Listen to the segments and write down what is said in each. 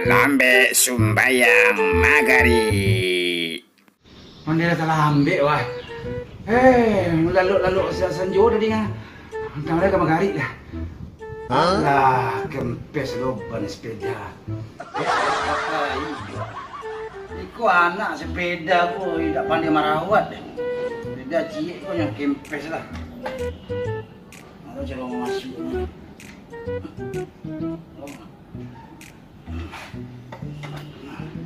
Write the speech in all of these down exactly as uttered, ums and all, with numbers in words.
Lambek sumbayang magarib. Mandeh lah talambek, wah. Hei, lalok-lalok sa-, sanjo tadi, ngah. Antang lai ka magarib dah. Hah? Alah, kempes lo ban sepeda. Eh, pakai jo. Iko anak sepeda ko indak pandai marawat deh. Sepeda ciek ko nan kempes lah. Ado caro masuak ni.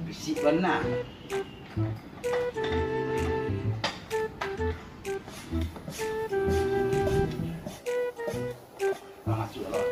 Bisik bana. Masuak lah.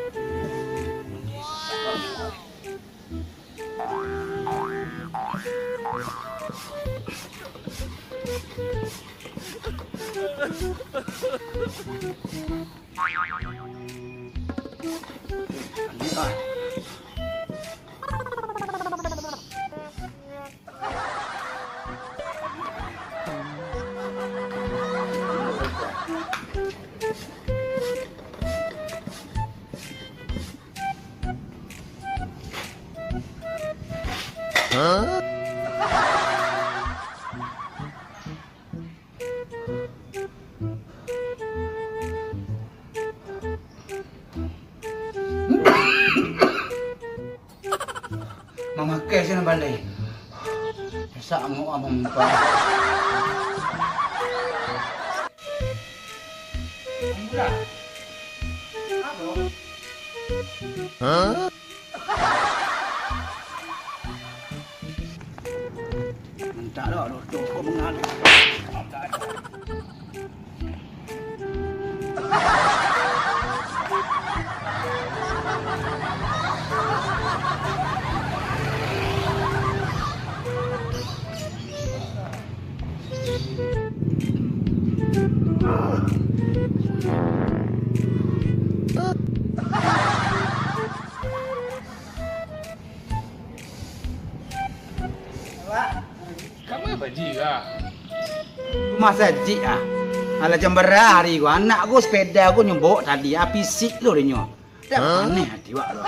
Mamakai sinan pandai. Sasak angok ah mamampa. Hah? Mintak dah, dah, dah, kau mengalir. Kama Pak Ji ka? Rumah sajik ah. Alah jam bara hari ko, anak ko sepeda ko nyo bawok tadi, ah, pisik lo dinyo. Dak paneh ati wak lo.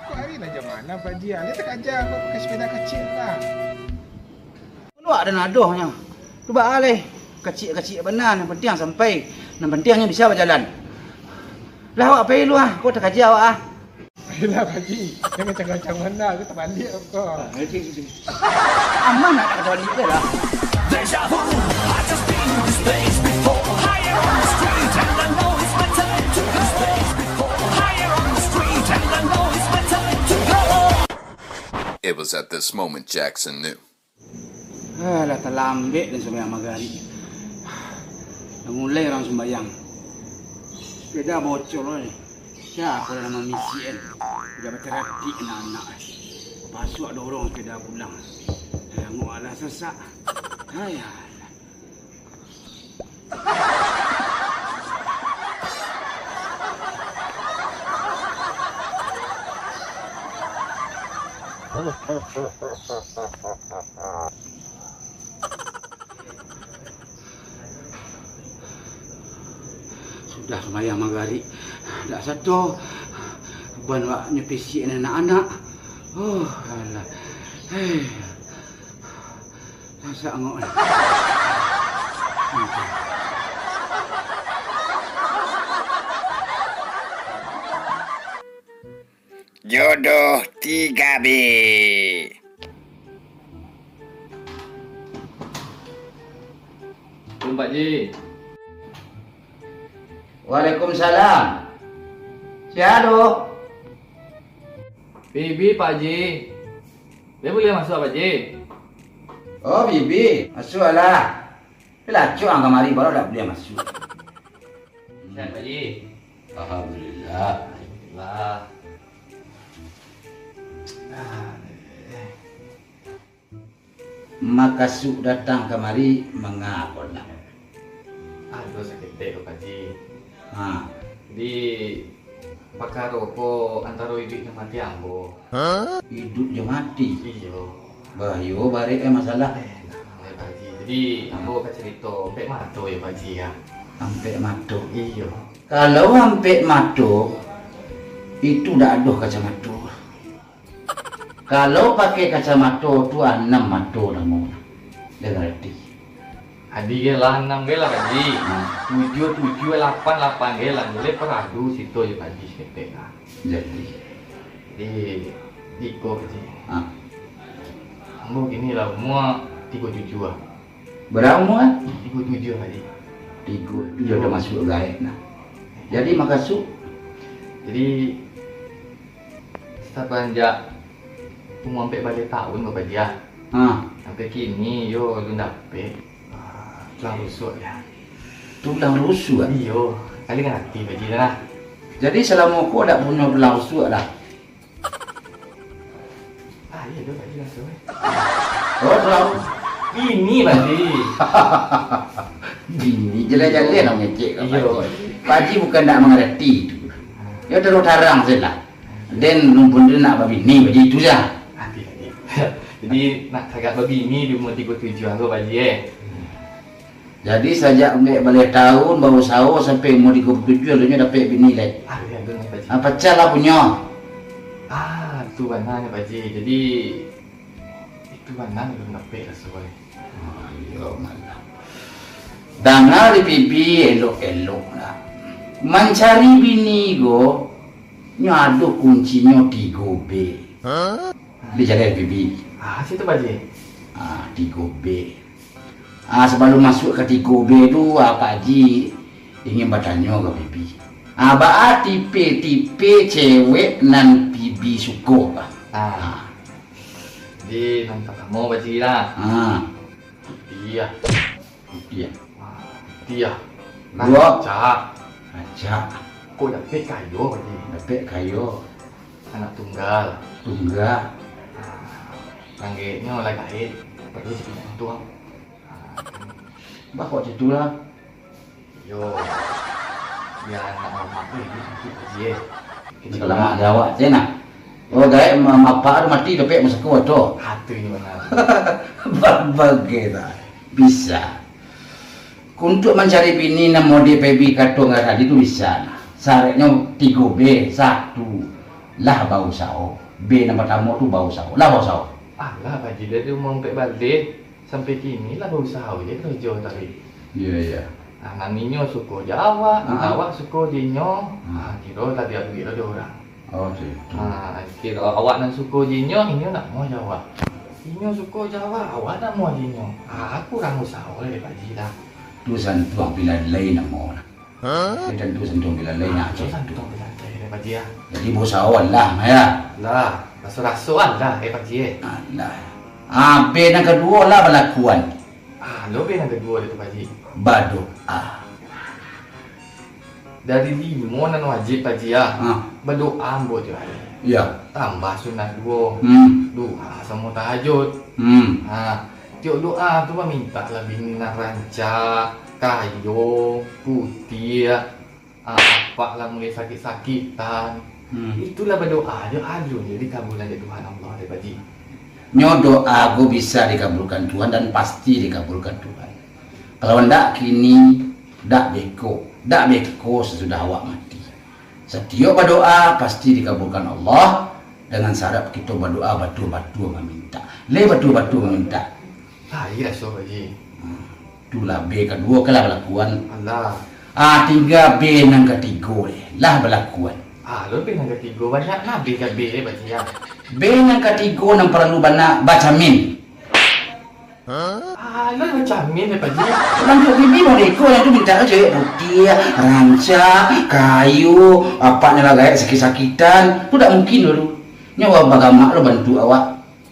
Kok hari lah jam anam Pak Ji, ah? Lai takaja ko pakai sepeda kecil lah. Luak dan adohnyo. Tu baa lai. Kacik-kacik bana, nan pantiang sampai. Nan pantiang nyo bisa bajalan. Lah awak pai lu ah, ko takaja awak ah. Ayolah Pak Ji, jangan canggang-canggang bana, aku tabaliak ko. Aman nak tabaliak ko lah. Deja vu, I just been to this place before. Higher on the street and I know it's my time to go. Higher on the street and I know it's my time to go. It was at this moment Jackson knew. Ah, lah talambek den sumbayang magarib. Lah mulai urang sumbayang. Sepeda bocor ni. Sia ko lah nan mamisik kan? Udah bataratik anak-anak. Pasuak dorong sepeda pulang. Lah angok alah sasak. Hai alah. Sudah sumbayang magarib, dak sato ban wak nyo pisik anak-anak. Oh, alah. Hei. Sasak angok lah. Jodoh tiga B. Assalamualaikum, Pak Ji. Waalaikumsalam. Sia tu? Bibi, Pak Ji. Dia boleh masuk, Pak Ji? Oh, Bibi. Masuaklah. Tapi lah acok ang kamari, baru dak buliah masuak. Sehat, Pak Ji? Alhamdulillah. Alhamdulillah. Ah, eh. Makasuik datang kamari, manga ko nak? Ado saketek, Pak Ji. Ha. Di pakaro ko antaro iduik jo mati ambo. Iduik jo mati? Iyo. Bahayo barek eh masalah. Eh, nah, Pak Ji. Jadi, ambo ka carito ampek mato yo, Pak Ji, ya. Ampek mato? Iyo. Kalau ampek mato, itu dak ado kacamato. Kalau pakai kacamato tu anam mato namonyo. Dah ngarati? Adi ge lah anam ge lah, Pak Ji. Ha. Tujuah tujuah, lapan lapan ge lah. Mulai paradu sito jo Pak Ji saketek lah. Jadi? Di, di iko, Pak Ji. Ha. Ambo kini lah umua tigo tujuah lah. Bara umua? Tigo tujuah, Pak Ji. Tigo tujuah dah masuak gaek nah. Jadi, makasuik? Jadi, sapanjak umua ampek baleh taun ko, Pak Ji, ah. Ha. Sampai kini, yo, alun dapek. Ah, tulang rusuak, yo. Tulang rusuak? Iyo, kali ngarati, Pak Ji, lah. Jadi, salamo ko dak punyo tulang rusuak lah? Ah, iyo tu, Pak Ji, langsung, eh. Oh, tulang. Bini, Pak Ji. Bini, jaleh-jaleh nak mangecek ka Pak Ji. Iyo, Pak Ji. Pak Ji bukan dak mangarati tu. Yo, taruih tarang sajolah. Den numpun tu nak babini, Pak Ji, itu se. Ati, Pak Ji. Jadi, nak tagak babini di umua tigo tujuah ko, Pak Ji, eh. Jadi, sajak ampek baleh taun bausaho sampai umua tigo puluah tujuah, alun nyo dapek bini lai. Ah, iyo, alun, Pak Ji. Ah, pacah lah punyo. Ah, itu bananyo, Pak Ji. Jadi, itu bananyo alun dapek lah, suai. Ah, iyo, malah. Danga di Bibi elok-elok lah. Mancari bini ko, nyo ado kuncinyo tigo B. Hah? Di jaleh Bibi. Ah, situ, Pak Ji. Ah, tigo B. Ah, sabalum masuak ka tigo B tu, ah, Pak Ji ingin batanyo ka Bibi. Ah, baa tipe-tipe cewek nan Bibi suko, Pak? Ah. Ah. Di nan partamo, Pak Ji, lah. Ah. Putiah. Putiah. Ah, putiah. Duo. Rancak. Rancak. Kok dapek kayo, Pak Ji? Dapek kayo. Anak tunggal. Tunggal. Ah, ranggaeknyo lah gaek, paralu ciek bantuak. Ah. Bah, kok citulah? Yo, bia anak mamak tu iduik sakik, Pak Ji, eh. Kecil. Kalamak di awak, cen, nah. Oh, gaek ma-, mapak tu mati, dapek masako tu. Ah, tu inyo bana. Babagai tak? Bisa. Untuak mancari bini nan model Pebi kato tadi tu bisa, nah. Syaratnyo tigo B, satu, lah bausaho. B nan partamo tu bausaho. Lah bausaho. Alah, Pak Ji, dari umua ampek baleh sampai kini lah bausaho je karajo tadi. Iyo, iyo. Nah, nan inyo suko jo awak, ah, awak suko jo inyo, ah, kiro lah diabuik lah dek urang. Oh, gitu. Ha, kiro awak nan suko jo inyo, inyo nak amuah jo awak. Inyo suko jo awak, awak nak amuah jo inyo. Ha, kurang usaho lai, Pak Ji, lah. Tu santuang pilalai namo lah. Hah? Itu tu santuang pilalai, nah, tu santuang pilalai, Pak Ji, ah. Jadi, bausaho lah, yo. Lah, raso-raso lah, eh, Pak Ji, eh. Alah. Ah, B nan kaduo lah balakuan. Ah, lo B nan kaduo tu, Pak Ji. Badoa. Dari limo nan wajib, Pak Ji, ah. Ah. Badoa ambo tiok hari. Iyo. Tambah sunat duo. Hmm. Duha samo tahajud. Hmm. Ha, tiok doa tu mamintak lah bini nan rancak, kayo, putiah, ah, apak lah mulai sakik-sakitan. Hmm. Itulah badoa jo alun jo dikabulan dek Tuhan Allah, dek Pak Ji. Nyo doa ko bisa dikabulkan Tuhan dan pasti dikabulkan Tuhan. Kalau ndak kini, dak beko, dak beko sasudah awak mati. Satiok badoa pasti dikabulkan Allah, dengan syarat kito badoa batua-batua mamintak. Lai batua-batua mamintak. Lai raso, Pak Ji. Hmm. Itulah B kaduo kan lah balakuan. Alah. Ah, tingga B nan katigo deh. Lah balakuan. Ah, lo B nan katigo banyak nah B ka B, eh, Pak Ji, ah. B nan katigo nan paralu bana bacamin. Hah? Ah, lo bacamin, eh, Pak Ji. Untuak Bibi model iko, nan tu mintak cewek putiah, rancak, kayo, apaknyo lah gaek sakik-sakitan. Tu dak mungkin dulu. Nyo bagamak lo bantuak awak.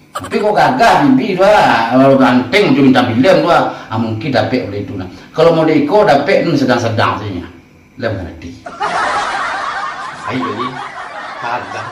Tapi kok gagah Bibi tu ah, ganteng macam bintang filem tu ah. Ah, mungkin dapek model itu nah. Kalau model iko dapek tu sadang-sadang sajo. Lah mangarati. Ai, Pak Ji. Kadang